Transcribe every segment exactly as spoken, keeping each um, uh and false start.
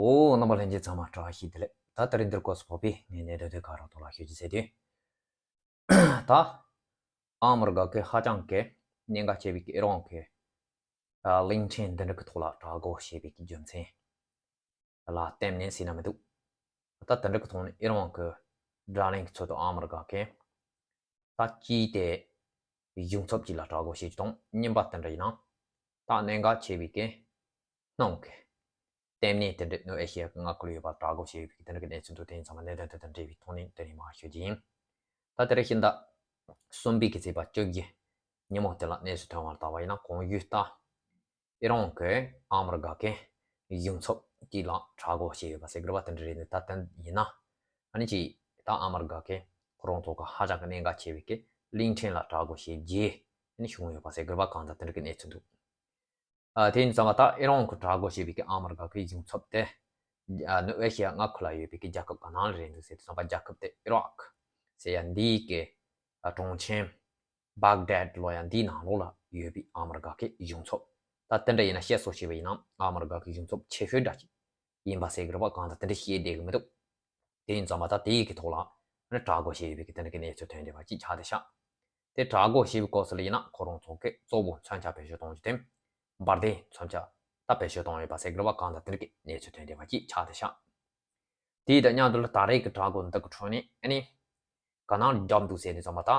ཨོ། རྣམ་པ་ལྷན་རྒྱས་ཚང་མ་བཀྲ་ཤིས་བདེ་ལེགས། ད་དེ་རིང་འདིར་སྐོར་སུ་ཕོག་པའི་ངའི་གནད་དོན་དེ་ག་རོ་ཐོག་ལ་ཤོད་ཀྱི་ཟེར་དུས། ད་ཨ་མི་རི་ཀ་གི་ཧ་ཅང་གི་གནད་འགག་ཆེ་བའི་གི་ཨི་རན་གི་ཨ་གླིང་ཕྲན་འདི་འདྲ་གི་ཐོག་ལ་དྲག་རྒོལ་བྱས་པའི་གི་རྒྱུ་མཚན་ལ་བརྟེན་ནས་ཟེར་ན་མི་འདུག་ད་དེ་འདྲ་གི་ཐོག་ནས་ཨི་རན་གི་དགྲ་གླེང་གི་ཚུལ་དུ་ཨ་མི་རི་ཀ་གི་ད་ཅིའི་དེ་གཞུང་ཚབ་ཅིག་ལ་དྲག་རྒོལ་བྱེད་རྒྱུ་དང་། གཉིས་པ་དེ་འདྲ་ཡིན་ན་ད་གནད་འགག་ཆེ་བའི་གི་སྣུམ་གི་ལྟེ་གནས་དེ་འདྲ་ནུབ་ཨེ་ཤི་ཡ་གི་མངའ་ཁུལ་ཡོད་པ་དྲག་རྒོལ་བྱས་ཡོད་པའི་གི་དེ་འདྲ་གི་གནས་ཚུལ་འདུག་དེ་ཡིན་ཙང་མ་གནད་དོན་དེ་དང་འབྲེལ་བའི་ཐོག་ནས་དེ་རིང་མར་ཤོད་ཀྱི་ཡིན། ད་དེ་རིང་ཕྱི་ཟླ་གསུམ་པའི་གི་ཚེས་པ་བཅོ་བརྒྱད་ཉིན་མོ་དེ་ལ་གནས་ཚུལ་ཐོན་པར་བལྟས་པ་ཡིན་ན། གོང་ཞུས་ལྟར་ཨི་རན་གི་ཨ་མི་རི་ཀ་གི་གཞུང་ཚབ་ཅིག་ལ་དྲག་རྒོལ་བྱས་ཡོད་པ་ཟེར་གི་རེད་པ། དེ་འདྲ་རེད་འདུག་ད་དེ་ཡིན་ན་ཨ་ནི་ཅིག་ད་ཨ་མི་རི་ཀ་གི་ཁོ་རང་ཚོ་གི་ཧ་ཅང་གི་གནད་འགག་ཆེ་བའི་གི་གླིང་ཕྲན་ལ་དྲག་རྒོལ་བྱས་རྗེས་ཨ་ནི་བྱུང་ཡོད་པ་ཟེར་གི་རེད་པ། གང་ལྟར་དེ་འདྲ་གི་གནས་ཚུལ་འདུག་ཨ། དེ་ཡིན་ཙང་མ་ད་ཨི་རན་གི་དྲག་རྒོལ་བྱས་པའི་གི་ཨ་མི་རི་ཀ་གི་གཞུང་ཚབ་དེ་ཨ་ནུབ་ཨེ་ཤི་ཡ་མངའ་ཁུལ་ལ་ཡོད་པའི་གི་རྒྱལ་ཁབ་ག་ནང་ལ་རེད་འདུག་ཟེར་དུས་ཙམ་པ། རྒྱལ་ཁབ་དེ་ཨི་རག་ཟེར་ཡ་འདིའི་གི་ཨ་གྲོང་ཁྱེར་བྷག་དད་ལོ་ཡ་འདིའི་ནང་ལོགས་ལ་ཡོད་པའི་ཨ་མི་རི་ཀ་གི་གཞུང་ཚབ། ད་དེ་འདྲ་ཡིན་ན་བཤད་སྲོལ་བྱས་པ་ཡིན་ན་ཨ་མི་རི་ཀ་གི་གཞུང་ཚབ་ཆེ་ཤོས་འདྲ་ཅིག་ཡིན་པ་ཟེར་གི་རེད་པ། གང་ལྟར་དེ་འདྲ་བཤད་བསྡད་གི་མི་འདུག་དེ་ཡིན་ཙང་མ་ད་དེའི་གི་ཐོག་ལ་ཨ་ནི་དྲག་རྒོལ་བྱས་ཡོད་པའི་གི་དེ་འདྲ་གི་གནས་ཚུལ་ཐོན་བསྡད་པ་ཅིག་ཆགས་བསྡད་ཤག་དེ་དྲག་རྒོལ་བྱས་པའི་སྐབས་སུ་ལ་ཡིན་ན་ཁོ་རང་ཚོ་གི་གཙོ་བོ་མཚོན་ཆ་བེད་སྤྱོད་གཏོང་རྒྱུ་དེ་འབར་མདེལ་མཚོན་ཆ་ད་བེད་སྤྱོད་གཏོང་ཡོད་པ་ཟེར་གི་རེད་པ། གང་ལྟར་དེ་འདྲ་གི་གནས་ཚུལ་ཐོན་བསྡད་པ་ཅིག་ཆགས་བསྡད་ཤག་དེ་དང་མཉམ་དུ་ལ་ད་རེས་ཀྱི་དྲག་རྒོལ་འདི་གི་ཁྲོད་ནས་ཨ་ནི་ག་ནང་བརྒྱབ་འདུག་ཟེར་དུས་ཙམ་པ། ད་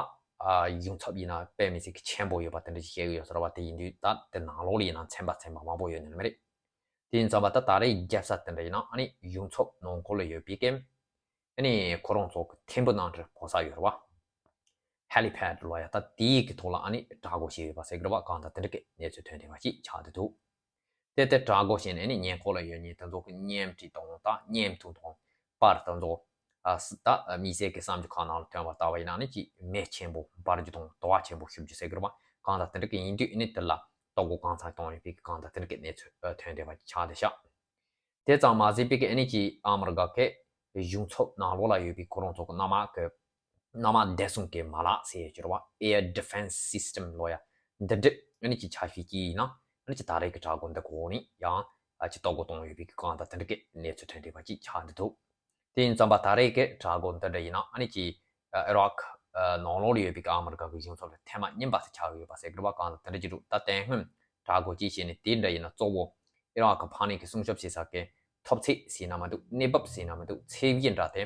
ཨ་གཞུང་ཚབ་ཡིན་ན་དཔེ་མི་སྲིད་ཀྱི་ཆེན་པོ་ཡོད་པ་དེ་འདྲ་ཞིག་བཤད་ཀྱི་ཡོད་ཟེར་བ་དེ་ཡིན་དུས། ད་དེ་ནང་ལོགས་ལ་ཡིན་ན་ཚན་པ་ཚན་པ་མང་པོ་ཡོད་ནི་མ་རེད། དེ་ཡིན་ཙང་མ་ད་ད་རེས་རྒྱབ་ས་དེ་འདྲ་ཡིན་ན་ཨ་ནི་གཞུང་ཚབ་ནང་ཁུལ་ལ་ཡོད་པའི་གི་ཨ་ནི་ཁོ་རང་ཚོ་གི་ཐེམ་བུ་ནང་དུ་འཕུར་ས་ཡོད་རེད་པ། ཧེ་ལི་པེ་ཌི་ལོ་ཡ། ད་དེའི་གི་ཐོག་ལ་ཨ་ནི་དྲག་རྒོལ་བྱས་ཡོད་པ་ཟེར་གི་རེད་པ། གང་ལྟར་དེ་འདྲ་གི་གནས་ཚུལ་ཐོན་བསྡད་པ་ཅིག་ཆགས་བསྡད་འདུག་དེ་དེ་དྲག་རྒོལ་བྱས་ནས་ནི་ཉེ་འཁོར་ལ་ཡོད་མཁན་དེ་ཚོ་གི་གཉེན་སྒྲིག་དང་། ད་གཉེན་མཐུད་དང་པར་དེ་ཚོ་ཨ་ད་མི་སེར་གི་གསར་འགྱུར་ཁག་ནང་ལ་ཐོན་པ་ལྟ་བ་ཡིན་ན་ནི་ཅིག་མེ་ཆེན་པོ་འབར་རྒྱུ་དང་དུ་བ་ཆེན་པོ་ཤོར་རྒྱུ་ཟེར་གི་རེད་པ། གང་ལྟར་དེ་འདྲ་གི་ཡིན་དུས་ཨ་ནི་དེ་ལ་ལྟོ་གོས་གང་ཚང་བཏང་ཡོད་པའི་གི་གང་ལྟར་དེ་འདྲ་གི་གནས་ཚུལ་ཐོན་བསྡད་པ་ཆགས་བསྡད་ཤག་དེ་ཙམ་མ་ཟད་པའི་གི་ཨ་ནི་ཅིག་ཨ་མི་རི་ཀ་གི་གཞུང་ཚབ་ནང་ལོགས་ལ་ཡོད་པའི་ཁོ་རང་ཚོ་གི་གནམ་དམག་གི་གནམ་དམག་བདེ་སྲུང་གི་མ་ལག་ཟེར་ཡོད་ཀྱི་རེད་པ། Air Defense System ལོ་ཡ། འདི་འདྲ་ཨ་ནི་ཅིག་ཆ་ཤས་ཅིག་ཡིན་ན་ཨ་ནི་ཅིག་ད་རེས་ཀྱི་དྲག་རྒོལ་འདི་གོ་ནི་ཡང་ཨ་ཅིག་ལྟོ་གོས་གཏོང་ཡོད་པའི་གི་གང་ལྟར་དེ་འདྲ་གི་གནས་ཚུལ་ཐོན་བསྡད་པ་ཅིག་ཆགས་བསྡད་འདུག་དེ་ཡིན་ཙམ་པ་ད་རེས་ཀྱི་དྲག་རྒོལ་འདི་འདྲ་ཡིན་ན་ཨ་ནི་ཅིག་ཨི་རག་ནང་ལོགས་ལ་ཡོད་པའི་གི་ཨ་མི་རི་ཀ་གི་གཞུང་ཚབ་ལ་ཐེངས་མ་གཉིས་པ་ཞིག་ཆགས་ཡོད་པ་ཟེར་གི་རེད་པ། གང་ལྟར་དེ་འདྲ་ཅིག་འདུག་ད་དེ་སྔོན་དྲག་རྒོལ་ཅིག་བྱས་ནས་དེ་འདྲ་ཡིན་ན་གཙོ་བོ་ཨི་རག་གི་ཕ་ནས་ཀྱི་སྲུང་སྐྱོབ་བྱེད་ས་གི་ཐོབ་ཚད་ཟེར་ན་མི་འདུག་གནས་བབ་ཟེར་ན་མི་འདུག་ཚད་གཞི་འདྲ་དེ་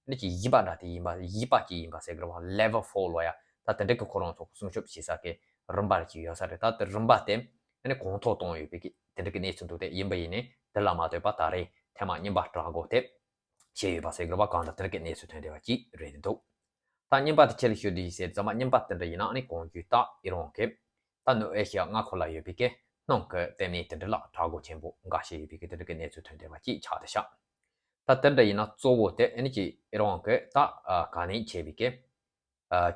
ནི་ཅིག་ཡིབ་པ་འདྲ་དེ་ཡིན་པ། ཡིབ་པ་ཅིག་ཡིན་པ་ཟེར་གི་རེད་པ། Level four ལོ་ཡ། ད་དེ་འདྲ་གི་ཁོ་རང་ཚོ་སྲུང་སྐྱོབ་བྱེད་ས་གི་རིམ་པ་ཅིག་ཡོད་ས་རེད། ད་དེ་རིམ་པ་དེ་ནི་གོང་མཐོར་གཏོང་ཡོད་པའི་གི་དེ་འདྲ་གི་གནས་ཚུལ་འདུག་དེ་ཡིན་པ་ཡིན་ནའི་དེ་ལ་མ་ལྟོས་པ་ད་རེས་ཐེངས་མ་གཉིས་པ་དྲག་རྒོལ་དེ་བྱས་ཡོད་པ་ཟེར་གི་རེད་པ། གང་ལྟར་དེ་འདྲ་གི་གནས་ཚུལ་ཐོན་བསྡད་པ་ཅིག་རེད་འདུག་ད་གཉིས་པ་དེ་ཆེད་ལ་ཞུ་དུས་ཟེར་ཙམ་པ་གཉིས་པ་དེ་འདྲ་ཡིན་ན་ནི་གོང་ཞུས་ལྟར་ཨི་རན་གི་ད་ནུབ་ཨེ་ཤི་ཡ་མངའ་ཁུལ་ལ་ཡོད་པའི་གི་སྣུམ་གི་ལྟེ་གནས་དེ་འདྲ་ལ་དྲག་རྒོལ་ཆེན་པོ་འགའ་ཞིག་ཡོད་པའི་གི་དེ་འདྲ་གི་གནས་ཚུལ་ཐོན་བསྡད་པ་ཅིག་ཆགས་བསྡད་ཤག་ད་དེ་འདྲ་ཡིན་ན་གཙོ་བོ་དེ་ཨ་ནི་ཅིག་ཨི་རན་གི་ད་ག་ནས་བྱས་པའི་གི་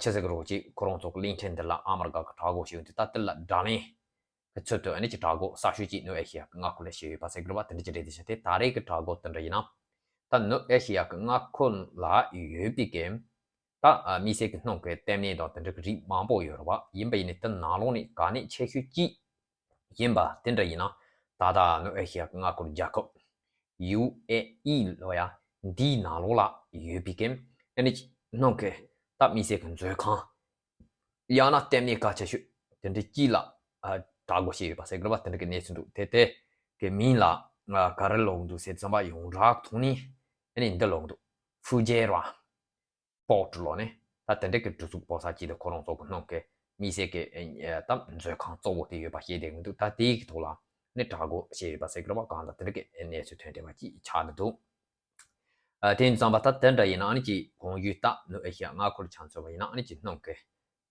ཆི་ཟེར་གི་རེད་ཅིག་ཁོ་རང་ཚོ་གི་གླིང་ཕྲན་འདི་ལ་ཨ་མི་རི་ཀ་གི་དྲག་རྒོལ་བྱས་ཡོང་དུས། ད་དེ་ལ་དགྲ་ལན་གི་ཚུལ་དུ་ཨ་ནི་ཅིག་དྲག་རྒོལ་གསར་ཤོས་ཅིག་ནུབ་ཨེ་ཤི་ཡ་གི་མངའ་ཁུལ་ལ་བྱས་ཡོད་པ་ཟེར་གི་རེད་པ། དེ་འདྲ་ཅིག་རེད་དེ་ཤག་དེ་ད་རེས་གི་དྲག་རྒོལ་དེ་འདྲ་ཡིན་ན་ད་ནུབ་ཨེ་ཤི་ཡ་གི་མངའ་ཁུལ་ལ་ཡོད་པའི་གི་ད་ཨ་དམིགས་བསལ་གྱི་སྣུམ་གྱི་ལྟེ་གནས་དང་དེ་འདྲ་གི་རིགས་མང་པོ་ཡོད་རེད་པ། ཡིན་པ་ཡིན་ནའི་དེ་ནང་ལོགས་ནས་ག་ནས་ཆེ་ཤོས་ཅིག་ཡིན་པ་དེ་འདྲ་ཡིན་ན། ད་ལྟ་ནུབ་ཨེ་ཤི་ཡ་གི་མངའ་ཁུལ་རྒྱལ་ཁབ་ཡུ་ཨེ་ཨི་ལོ་ཡ་འདིའི་ནང་ལོགས་ལ་ཡོད་པའི་གི་ཨ་ནི་སྣུམ་གྱི་ད་དམིགས་བསལ་གྱི་མཛོད་ཁང་། ཡང་ན་ལྟེ་གནས་གལ་ཆེ་ཤོས་དེ་འདྲ་གཅིག་ལ་ཨ་དྲག་རྒོལ་བྱས་ཡོད་པ་ཟེར་གི་རེད་པ། དེ་འདྲ་གི་གནས་ཚུལ་འདུག་དེ་དེ་གི་མིང་ལ་ཨ་ག་རེ་ལབ་ཀྱི་འདུག་ཟེར་དུས་ཙམ་པ་ཡོངས་གྲགས་ཐོག་ནས་ཨ་ནི་འདི་ལབ་ཀྱི་འདུག་ཧྥུ་ཇེ་ར་པོར་ཊི་ལབ་ནས། ད་དེ་འདྲ་གི་གྲུ་གཟིངས་སྤོ་ས་གཅིག་དེ་ཁོ་རང་ཚོ་གི་སྣུམ་གྱི་དམིགས་བསལ་གྱི་ཨ་ད་མཛོད་ཁང་གཙོ་བོ་དེ་ཡོད་པ་བཤད་བསྡད་ཀྱི་འདུག་ད་དེའི་གི་ཐོག་ལ་ནི་དྲག་རྒོལ་བྱས་ཡོད་པ་ཟེར་གི་རེད་པ། གང་ལྟར་དེ་འདྲ་གི་གནས་ཚུལ་ཐོན་བསྡད་པ་ཅིག་ཆགས་བསྡད་འདུག་ཨ་དེ་ཡིན་ཙང་པ་ད་དེ་འདྲ་ཡིན་ན་ཨ་ནི་ཅིག་གོང་ཞུས་ལྟར་ནུབ་ཨེ་ཤི་ཡ་མངའ་ཁུལ་ཆ་མཚོན་པ་ཡིན་ན་ཨ་ནི་ཅིག་སྣུམ་གྱི་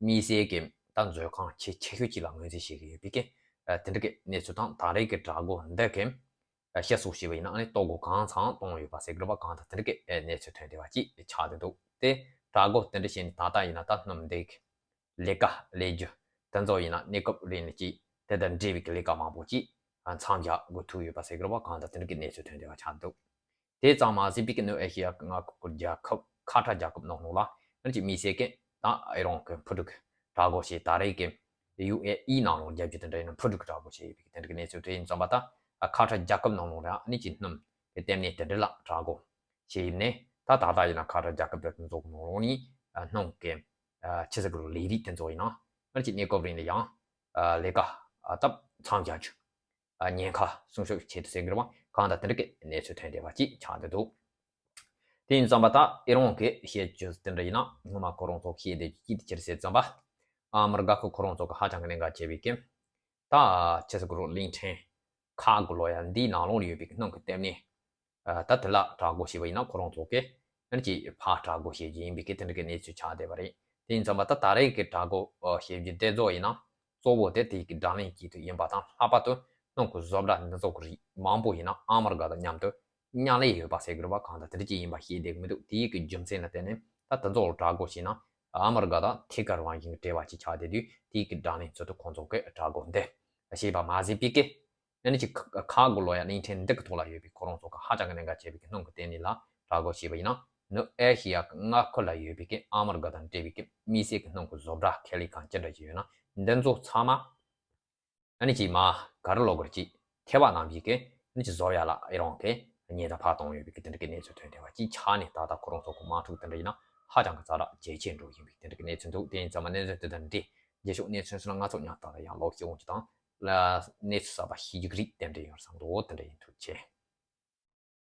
དམིགས་བསལ་གྱི་ད་མཛོད་ཁང་ཆེ་ཆེ་ཤོས་ཅིག་ལ་ངོས་འཛིན་བྱེད་ཀྱི་ཡོད་པའི་གི་ཨ་དེ་འདྲ་གི་གནས་ཚུལ་དང་། ད་རེས་ཀྱི་དྲག་རྒོལ་འདི་གི་ཨ་བཤད་སྲོལ་བྱས་པ་ཡིན་ན་ཨ་ནི་ལྟོ་གོས་གང་ཚང་བཏང་ཡོད་པ་ཟེར་གི་རེད་པ། གང་ལྟར་དེ་འདྲ་གི་ཨ་གནས་ཚུལ་ཐོན་བསྡད་པ་ཅིག་ཆགས་བསྡད་འདུག་དེ་དྲག་རྒོལ་དེ་འདྲ་བྱས་ནས་ད་ལྟ་ཡིན་ན་ད་སྣུམ་འདི་གི་ལས་ཀ་ལས་རྒྱུ་དེ་ཚོ་ཡིན་ན་གནས་སྐབས་རིང་ལ་ཅིག་དེ་དང་འབྲེལ་བའི་གི་ལས་ཀ་མང་པོ་ཅིག་ཨ་མཚམས་བཞག་དགོས་ཐུག་ཡོད་པ་ཟེར་གི་རེད་པ། གང་ལྟར་དེ་འདྲ་གི་གནས་ཚུལ་ཐོན་བསྡད་པ་ཆགས་འདུག་དེ་ཙམ་མ་ཟད་པའི་གི་ནུབ་ཨེ་ཤི་ཡ་གི་མངའ་ཁུལ་རྒྱལ་ཁབ་ཁ་ཐག་རྒྱལ་ཁབ་ནང་ལོགས་ལ་ཨ་ནི་ཅིག་དམིགས་བསལ་གྱི་ད་ཨི་རན་གྱི་འཕུར་གྲུ་གི་དྲག་རྒོལ་བྱས། ད་རེས་ཀྱི་ཡུ་ཨེ་ཨི་ནང་ལོགས་རྒྱབ་ཀྱི་དེ་འདྲ་ཡིན་ན་འཕུར་གྲུ་གི་དྲག་རྒོལ་བྱས་ཡོད་པའི་གི་དེ་འདྲ་གི་གནས་ཚུལ་དེ་ཡིན་ཙང་པ། ད་ཁ་ཐག་རྒྱལ་ཁབ་ནང་ལོགས་ལ་ཨ་ནི་ཅིག་སྣུམ་ ལྟེ་གནས་དེ་འདྲ་ལ་དྲག་དགོས་ཞེས་ཡིན་ནས། ད་ད་ལྟ་ཡིན་ན་ཁ་བྲལ་རྒྱལ་ཁབ་དེ་ཚོ་གི་ནང་ལོགས་ནས་སྣུམ་གི་ཆུ་ཟེར་གི་རུ་ལས་རིགས་དེ་ཚོ་ཡིན་ན་ང་ཅིག་གནས་སྐབས་རིང་ལ་ཡང་ལས་ཀ་སྟབས་མཚམས་བཞག་རྒྱུ། ཉེན་ཁ་སྲུང་སྐྱོབ་ཆེད་དུ་ཟེར་གི་རེད་བ། གང་ལྟར་དེ་འདྲ་གི་གནས་ཚུལ་ཐོན་བསྡད་པ་ཅིག་ཆགས་བསྡད་འདུག་དེ་ཡིན་ཙམ་པ་ད་ཨི་རན་གི་བཤད་རྒྱུ་དེ་འདྲ་ཡིན་ན། སྔོན་མ་ཁོ་རང་ཚོ་བཤད་བསྡད་རྒྱུ་ཅི་དེ་ཅི་རེད་ཟེར་ཙམ་པ། ཨ་མི་རི་ཀ་གི་ཁོ་རང་ཚོ་གི་ཧ་ཅང་གི་གནད་འགག་ཆེ་བའི་གི། ད་ཆི་ཟེར་གི་རུ་གླིང་ཕྲན་ཁ་གུ་ལོ་ཡ་འདིའི་ནང་ལོགས་ལ་ཡོད་པའི་གི་སྣུམ་གི་ལྟེ་གནས། ད་དེ་ལ་དྲག་དགོས་ཞེས་པ་ཡིན་ན་ཁོ་རང་ཚོ་གི་ཨ་ནི་ཅིག་ཕར་དྲག་དགོས་བཤད་རྒྱུ་ཡིན་པའི་གི་དེ་འདྲ་གི་གནས་ཚུལ་ཆགས་བསྡད་པ་རེད། དེ་ཡིན་ཙམ་པ་ད་ད་རེས་གི་དྲག་དགོས་བཤད་རྒྱུ་དེ་ཚོ་ཡིན་ན་གཙོ་བོ་དེ་དེའི་གི་བགྲོ་གླེང་གི་དུས་ཡིན་པ་དང་། ལྷག་པར་དུ་སྣུམ་གི་བཟོ་གྲྭ་འདི་ཚོ་གི་རིགས་མང་པོ་ཡིན་ན་ཨ་མི་རི་ཀ་དང་མཉམ་དུ་མཉམ་ལས་ཡོད་པ་ཟེར་གི་རེད་བ། གང་ལྟར་དེ་འདྲ་ཅིག་ཡིན་པ་ཤེས་བསྡད་གི་མི་འདུག་དེའི་གི་རྒྱུ་མཚན་ལ་བརྟེན་ནས་ད་དེ་ཚོ་ལ་དྲག་དགོས་བྱས་ན་ཨ་མི་རི་ཀ་དང་ཐད་ཀར་དབང་ཤེད་འབྲེལ་བ་ཅིག་ཆགས་བསྡད་དུས། དེའི་གི་བགྲོ་གླེང་ཚོ་དུ་ཁོང་ཚོ་གི་དྲག་དགོས་འདི་ཞེས་པ་མ་ཟད་པའི་གི་ཨ་ནི་ཅིག་ཁ་གུ་ལོ་ཡ་གླིང་ཕྲན་འདི་གི་ཐོག་ལ་ཡོད་པའི་ཁོ་རང་ཚོ་གི་ཧ་ཅང་གི་གནད་འགག་ཆེ་བའི་གི་སྣུམ་གི་ལྟེ་གནས་ལ་དྲག་དགོས་བྱས་པ་ཡིན་ན། ནུབ་ཨེ་ཤེ་ཡ་གི་མངའ་ཁུལ་ལ་ཡོད་པའི་གི་ཨ་མི་རི་ཀ་དང་འབྲེལ་བའི་གི་དམིགས་བསལ་གི་སྣུམ་གི་བཟོ་གྲྭ་ཁེ་ལི་ཁང་ཅི་འདྲ་ཅིག་ཡོད་ན་འདི་ཚོ་ཚང་མ་ཨ་ནི་ཅིག་མ་ག་རེ་ལབ་དགོས་རེད། ཅིག་ཐེ་བ་གནང་བྱས་གི་ཨ་ནི་ཅིག་བཟོ་ཡ་ལ་ཨི་རན་གི་ཉེན་བརྡ་ཕར་བཏང་ཡོད་པའི་གི་དེ་འདྲ་གི་གནས་ཚུལ་ཐོན་བསྡད་པ་ཅིག་ཆགས་ནས། ད་ལྟ་ཁོ་རང་ཚོ་གི་དམག་འཁྲུག་དེ་འདྲ་ཡིན་ན་ཧ་ཅང་གི་ཛ་དྲག་ཇེ་ཆེར་འགྲོ་བཞིན་པའི་དེ་འདྲ་གི་གནས་ཚུལ་འདུག་དེ་ཡིན་ཙང་མ་གནས་ཚུལ་དེ་དང་འབྲེལ་རྗེས་ཕྱོགས་གནས་ཚུལ་སོགས་ལ་ང་ཚོ་ཉག་ཐག་ལ་ཡང་ལོག་ཤེས་འོང་ཅིག་དང་། ལ་གནས་ཚུལ་གསར་པ་ཤེས་རྒྱུ་གི་རིགས་དེ་འདྲ་ཡོང་བསམ་འདུག་དེ་འདྲ་ཡིན། ཐུགས་རྗེ་ཆེ།